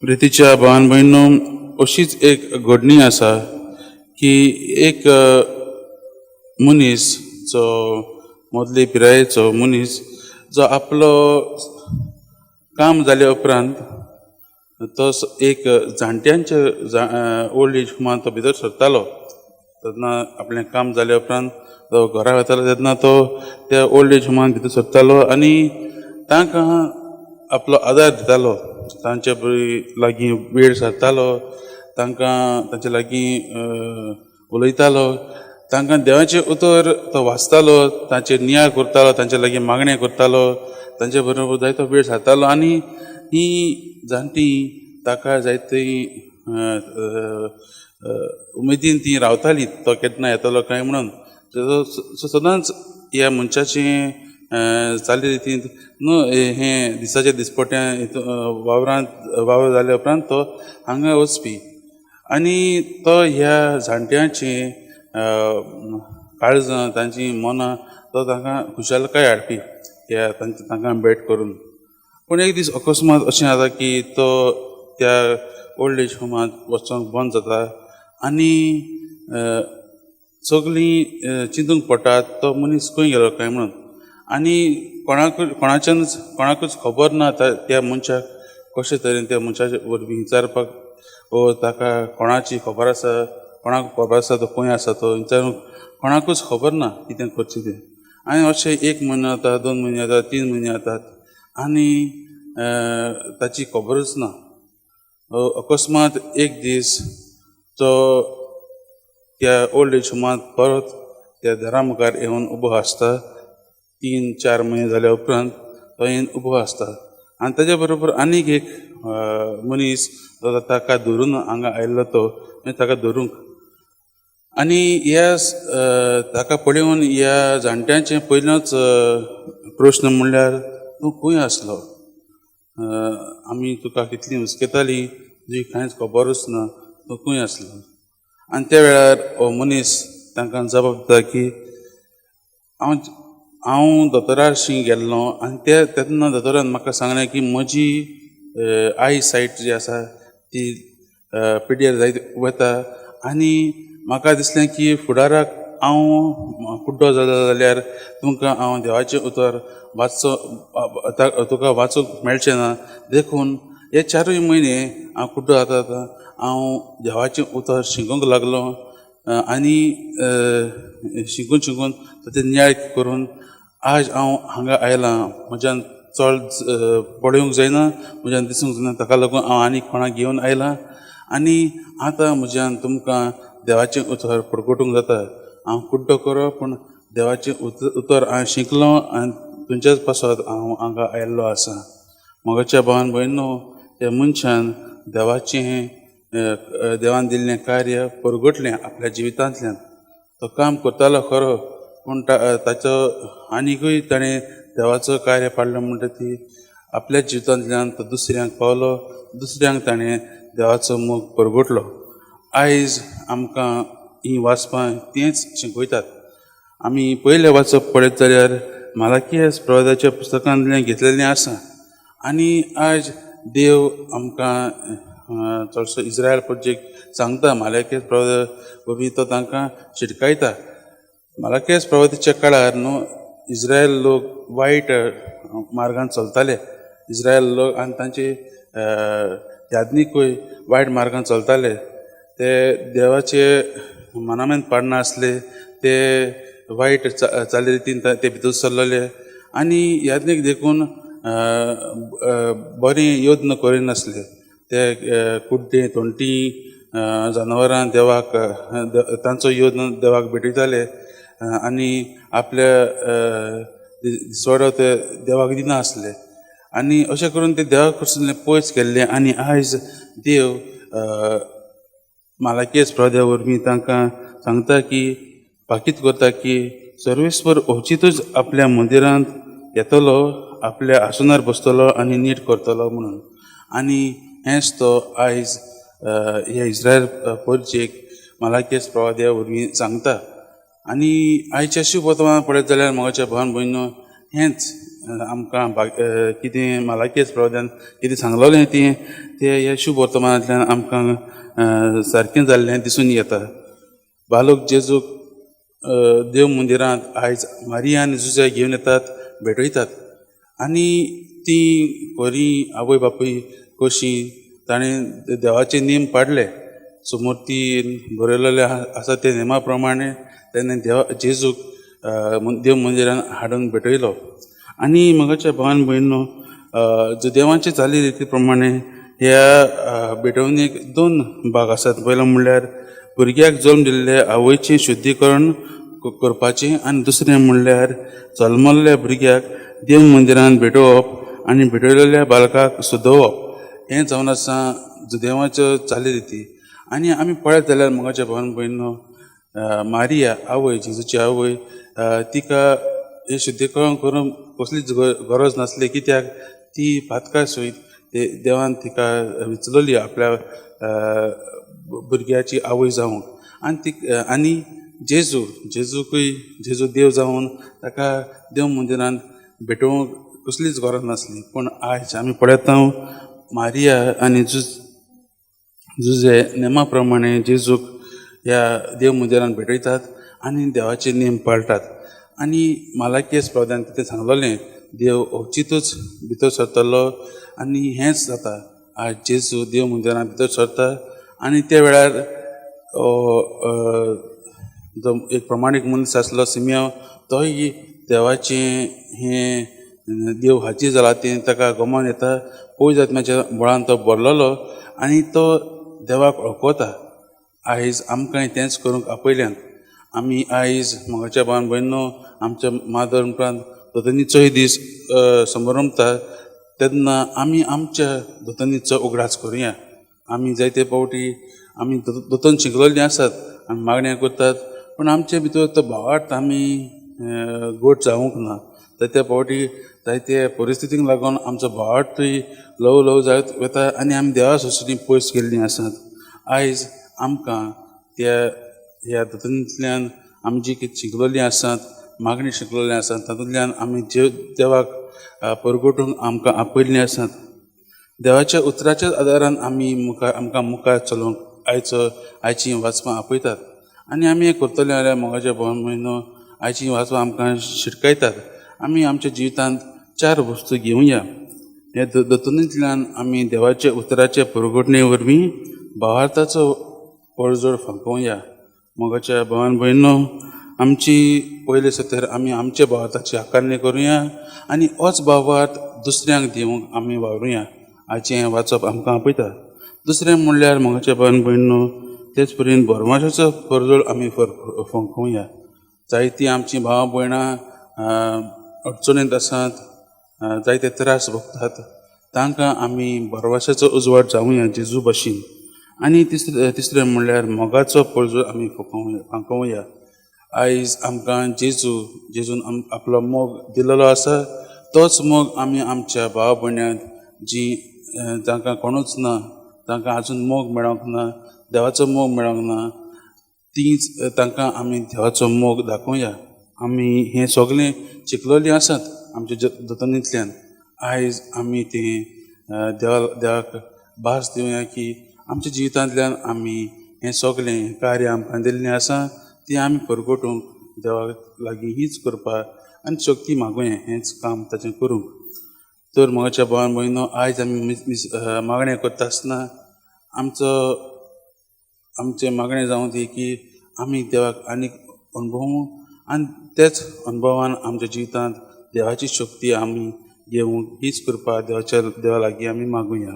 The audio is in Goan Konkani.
प्रितीच्या भावान भयणीनो, अशीच एक घडणी आसा की एक मनीस जो मदले पिरायेचो मनीस जो आपलो काम जाल्या उपरांत तो एक जाणट्यांच्या ओल्ड एज होमान तो भितर सरतालो. तेन्ना आपलें काम जाल्या उपरांत तो घरा वतालो तेन्ना तो त्या ओल्ड एज होमान भितर सरतालो आनी तांकां आपलो आदार दितालो, तांचे लागीं वेळ सारतालो, तांकां तांचे लागीं उलयतालो, तांकां देवाचें उतर तो वाचतालो, तांचेर नियाळ करतालो, तांचे लागीं मागणें करतालो, तांचे बरोबर जायतो वेळ सारतालो. आनी ही जाणटी ताका जायती उमेदीन ती रावताली, तो केन्ना येतलो काय म्हणून. सदांच ह्या मनशाचें चाली रितींत न्हू हें दिसाच्या दिसपट्या वावरांत वावर जाल्या उपरांत तो हांगा वचपी आनी तो ह्या जाणट्यांचें काळजां, तांची मनां तो तांकां खुशालकाय हाडपी ह्या तांकां भेट करून. पूण एक दीस अकस्मात अशें जाता की तो त्या ओल्ड एज होमांत वचोंक बंद जाता आनी सगळीं चिंतूंक पडटात तो मनीस खंय गेलो काय म्हणून. आनी कोणाच्यानच कोणाकूच खबर ना त्या मनशाक कशे तरेन त्या मनशाचे वरवीं विचारपाक वो ताका कोणाची खबर आसा, कोणाक खबर आसा तो खंय आसा तो विचारूंक कोणाकूच खबर ना कितें करचें तें. आनी अशें एक म्हयनो जाता, 2 म्हयने जाता, 3 म्हयने जातात आनी ताची खबरूच ना. अकस्मात एक दीस तो त्या ओल्ड एज होमांत परत त्या दारा मुखार येवन उबो आसता. 3-4 म्हयने जाल्या उपरांत तो येवन उबो आसता आनी ताच्या बरोबर आनीक एक मनीस जो ताका धरून हांगा आयिल्लो तो ताका धरूंक. आनी ह्या ताका पळोवन ह्या जाणट्यांचें पयलोच प्रस्न म्हणल्यार तूं खंय आसलो, आमी तुका कितली हुस्केताली, तुजी कांयच खबरूच ना, तूं खंय आसलो. आनी त्या वेळार हो मनीस तांकां जबाब दिता की हांव दोतोराशी गेल्लो आनी ते तेन्ना दोतोरान म्हाका सांगलें की म्हजी I सायट जी आसा ती पिड्ड्यार जायत वता आनी म्हाका दिसलें की फुडाराक हांव कुड्डो जालो जाल्यार तुमकां हांव देवाचें उतर वाचचो तुका वाचूंक मेळचें ना, देखून हे 4 म्हयने हांव कुड्डो जाता जाता हांव देवाचें उतर शिकूंक लागलो आनी शिकून शिकून ताचें नियाळ करून आज हांव हांगा आयलां. म्हज्यान चड पळोवंक जायना, म्हज्यान दिसूंक जायना, ताका लागून हांव आनी कोणाक घेवन आयलां आनी आतां म्हज्यान तुमकां देवाचें उतर परगटूंक जाता. हांव कुड्डो करो पूण देवाचें उतर हांव शिकलो आनी तुमच्याच पासत हांव हांगा आयिल्लो आसा. म्हज्या भावान भयणीनो, त्या मनशान देवाचें देवान दिल्लें कार्य परगटलें आपल्या जिवितांतल्यान. तो काम करतालो खरो पूण ताचो आनिकूय ताणें देवाचो कार्य पाडलो म्हणटा ती आपल्या जिवितांतल्यान तो दुसऱ्यांक पावलो, दुसऱ्यांक ताणें देवाचो मोग परगटलो. आयज आमकां हीं वाचपां तेंच शिकयतात. आमी पयलें वाचप पळयत जाल्यार मालाकियास प्रवादाच्या पुस्तकांतलें घेतलेलें आसा आनी आयज देव आमकां चडसो इस्रायल प्रजेक सांगता, मालाकियास प्रवादा वरवीं तो तांकां शिटकायता. मालाकियास प्रवादाच्या काळार न्हू इस्रायल लोक वायट मार्गान चलताले, इस्रायल लोक आनी तांचे याज्ञिकूय वायट मार्गान चलताले, ते देवाचे मनामेन पाडनासले, ते वायट चालीरितीन ते भितर सरलेले आनी याज्ञीक देखून बरें यत्न करिनासले. ते कुड्डे तोंटी जनावरां देवाक तांचो यत्न देवाक भेटयताले आनी आपल्या दिसवाडो ते देवाक दिनासले आनी अशें करून ते देवाक कडसून पयस गेल्ले. आनी आयज देव मालाकियास प्रवादा वरवीं तांकां सांगता की भाकीत करता की सर्वेस्पर अवचितूच आपल्या मंदिरांत येतलो, आपल्या आसनार बसतलो आनी नीट करतलो म्हणून. आनी हेंच तो आयज ह्या इस्रायल परजेक मालाकियास प्रवाद्या वरवीं सांगता. आनी आयच्या शुभ वर्तमान पळयत जाल्यार म्हज्या भावान भयणीनो, हेंच आमकां कितें मालाकियास प्रवाद्यान कितें सांगलोलें तें तें ह्या शुभ वर्तमानांतल्यान आमकां सारकें जाल्लें दिसून येता. बालोक जेजूक देव मंदिरांत आयज मारिया आनी जुजे घेवन येतात, भेटयतात आनी ती बरी आवय बापूय कशी ताणें देवाचे नेम पाडले. समोर ती बरयलेले आसा ते नेमा प्रमाणे तेणें देवा जेजूक देव मंदिरान हाडून भेटयलो. आनी म्हज्या भावान भयणीनो, जुदेवांचे चाली रिती प्रमाणे ह्या भेटवणीक दोन भाग आसात. पयलो म्हणल्यार भुरग्याक जल्म दिल्ले आवयचें शुध्दीकरण करपाचें आनी दुसरें म्हणल्यार जल्मल्ल्या भुरग्याक देव मंदिरान भेटोवप आनी भेटयलेल्या बालकाक सुदोवप. हें जावन आसा जुदेवाच्यो चाली रिती. आनी आमी पळयत जाल्यार म्हज्या भावान भयणीनो, मारिया आवय, जेजूची आवय, तिका हें शुध्दीकरण करूंक कसलीच गरज नासली, कित्याक ती पातका सयत देवान तिका विचलली आपल्या भुरग्याची आवय जावंक. आनी ती आनी जेजू, जेजूकूय जेजू देव जावन ताका देव मंदिरांत भेटोवंक कसलीच गरज नासली. पूण आयज आमी पळयता मारिया आनी जुजे नेमा प्रमाणे जेजूक ह्या देव मंदिरान भेटयतात आनी देवाचे नेम पाळटात. आनी मालाकियास प्रवाद्यान कितें सांगलोलें, देव अवचितूच भितर सरतलो आनी हेंच जाता. आयज जेजू देव मंदिरान भितर सरता आनी त्या वेळार जो एक प्रमाणीक मनीस आसलो सिमियांव, तोय देवाचें हें देव हाजीर जाला तें ताका गमोन येता. पवित्र आत्म्याच्या बळान तो भरलेलो आनी तो देवाक वळखता. आयज आमकांय तेंच करूंक आपयल्यान. आमी आयज म्हज्या भावान भयणीनो, आमच्या मादर उपरांत दोतोन्नीचोय दीस समारंभता तेन्ना आमी आमच्या दोतोन्नीचो उगडास करुया. आमी जायते फावटी आमी दोतोन शिकलेलीं आसात, आमी मागण्या करतात, पूण आमचे भितर तो भावार्थ आमी गोड जावंक ना. जायते फावटी जायते परिस्थितीक लागून आमचो भावार्थूय ल्हव ल्हव जायत वता आनी आमी देवा सोंसणी पयस गेल्लीं आसात. आयज आमकां त्या ह्या दोतोनींतल्यान आमी जी कितें शिकलेलीं आसात, मागणी शिकलेलीं आसात, तातूंतल्यान आमी जे देवाक परगटूंक आमकां आपयल्लीं आसात. देवाच्या उतराच्या आदारान आमी मुखार आमकां मुखार चलोवंक आयची वाचपां आपयतात. आनी आमी हें करतले जाल्यार मोगाच्या भावान भयणीनो, आयची वाचपां आमकां शिटकायतात. आमी आमच्या जिवितांत चार वस्तू घेवया. ह्या दोतोनींतल्यान आमी देवाच्या उतराचे परगटणे वरवीं भावार्थाचो पडजोड फांकोवया. मोगाच्या भावान भयणीनो, आमची पयले सतर आमी आमच्या भावार्थाची आकारणी करुया आनी होच भावार्थ दुसऱ्यांक दिवंक आमी वावरुया. आयचें हें वाचप आमकां आपयता. दुसरें म्हणल्यार मोगाच्या भावान भयणीनो, तेच परीन भरमाशाचो परजोड आमी फंकोवया. जायतीं आमचीं भावां भयणां अडचणींत आसात, जायते त्रास भोगतात, तांकां आमी भरवशाचो उजवाड जावया जेजू भाशेन. आनी तिसरें म्हणल्यार मोगाचो परजोड आमी फांकोवया. आयज आमकां जेजून आपलो मोग दिलेलो आसा, तोच मोग आमी आमच्या भाव भयण्यांक जी जांकां कोणूच ना, तांकां आजून मोग मेळोंक ना, देवाचो मोग मेळोंक ना, तीच तांकां आमी देवाचो मोग दाखोवया. आमी हें सगळें शिकलेलीं आसात आमच्या दोतोनींतल्यान. आयज आमी तें देवाक भास दिवया की आमच्या जिवितांतल्यान आमी हें सगळें कार्य आमकां दिल्लें आसा तें आमी परगटूंक देवा लागीं हीच करपाक आनी शक्ती मागुया हेंच काम ताचें करूंक. तर म्हज्या भावान भयणीनो, आयज आमी मागणें करता आसतना आमचें मागणें जावं दी की आमी देवाक आनीक अणभवूं आनी तेच अणभवान आमच्या जिवितांत देवाची शक्ती आमी घेवंक हीच कृपा देवा लागीं आमी मागुया.